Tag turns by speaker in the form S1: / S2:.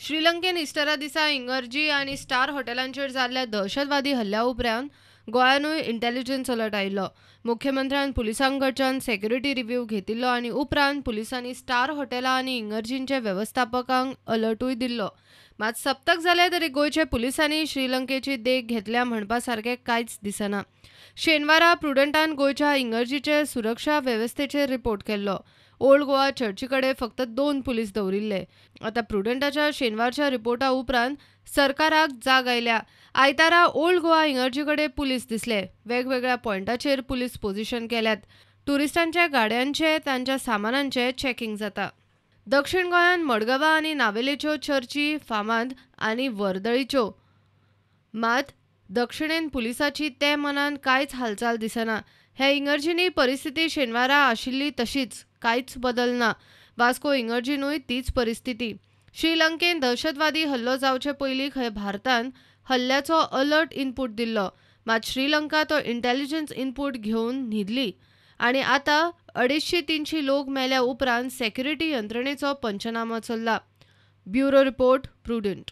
S1: श्रीलंकेन इस्टरा दिसा इंगर्जी आनी स्टार हॉटेलांचेर जाल्ल्या दहशतवादी हल्ल्या उपरांत गोंयानूय इंटेलिजन्स अलर्ट आयिल्लो. मुख्यमंत्र्यान पुलिसां कडच्यान सेक्युरिटी रिव्ह्यू घेतिल्लो आनी उपरांत पुलिसांनी स्टार हॉटेलां आनी इंगर्जींचे वेवस्थापकांक अलर्टूय दिल्लो. मात सप्तक जालें तरी गोंयच्या पुलिसांनी श्रीलंकेची देख घेतल्या म्हणपा सारकें कांयच दिसना. शेनवारा प्रुडंटान गोंयच्या इंगर्जीचे सुरक्षा वेवस्थेचेर रिपोर्ट केल्लो. ओल्ड गोवा चर्ची कडेन फक्त 2 पुलीस दवरिल्ले. आतां प्रुडंटाच्या शेनवारच्या रिपोर्टा उपरांत सरकाराक जाग आयल्या. आयतारा ओल्ड गोवा इंगर्जी कडेन पुलीस दिसले. वेगवेगळ्या पॉयंटाचेर पुलीस पोझिशन केल्यात. ट्युरिस्टांच्या गाड्यांचे तांच्या सामानांचे चॅकिंग जाता. दक्षिण गोंयांत मडगांवां आनी नावेलेच्यो चर्ची फामाद आनी वर्दळीच्यो. मात दक्षिणेन पुलिसाची ते मनान कांयच हालचाल दिसना. हे इंगर्जीनी परिस्थिती शेनवारा आशिल्ली तशीच, कांयच बदल ना. वास्को इंगर्जीनूय तीच परिस्थिती. श्रीलंकेन दहशतवादी हल्लो जावचे पयलीं खंय भारतान हल्ल्याचो अलर्ट इनपूट दिल्लो. मात श्रीलंका तो इंटेलिजन्स इनपूट घेवन न्हिदली आनी आतां 250-300 लोक मेल्या उपरांत सेक्युरिटी यंत्रणेचो पंचनामो चल्ला. Bureau report, Prudent.